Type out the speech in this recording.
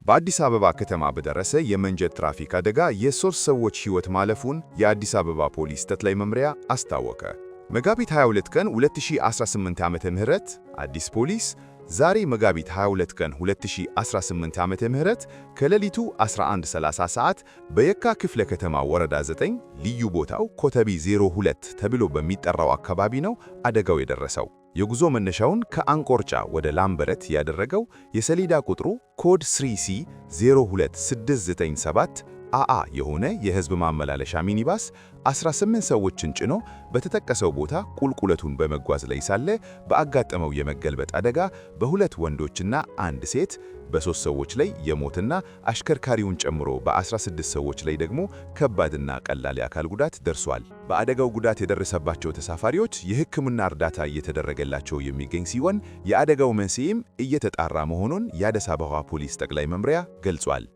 በአዲስ አበባ ከተማ በደረሰ የመንገድ ትራፊክ አደጋ የሶስት ሰዎች ሕይወት ማለፉን የአዲስ አበባ ፖሊስ ጠቅላይ መምሪያ አስታወቀ። መጋቢት 22 ቀን 2018 ዓመተ ምህረት አዲስ ፖሊስ ዛሬ መጋቢት 22 ቀን 2018 ዓመተ ምህረት ከሌሊቱ 11:30 ሰዓት በየካ ክፍለ ከተማ ወረዳ 9 ልዩ ቦታው ኮተቤ 02 ተብሎ በሚጠራው አካባቢ ነው አደጋው የደረሰው። የጉዞ መነሻውን ከአንቆርጫ ወደ ላምበረት ያደረገው የሰሌዳ ቁጥሩ ኮድ 3C 02697 AA የሆነ የህዝብ ማመላለሻ ሚኒባስ 18 ሰዎችን ጭኖ በተጠቀሰው ቦታ ቁልቁለቱን በመጓዝ ላይ ሳለ በአጋጠመው የመገልበጥ አደጋ በሁለት ወንዶችና አንድ ሴት በሶስት ሰዎች ላይ የሞትና አሽከርካሪውን ጨምሮ በ16 ሰዎች ላይ ደግሞ ከባድና ቀላል የአካል ጉዳት ደርሷል። በአደጋው ጉዳት የደረሰባቸው ተሳፋሪዎች የሕክምና እርዳታ እየተደረገላቸው የሚገኝ ሲሆን የአደጋው መንስኤም እየተጣራ መሆኑን የአዲስ አበባ ፖሊስ ጠቅላይ መምሪያ ገልጿል።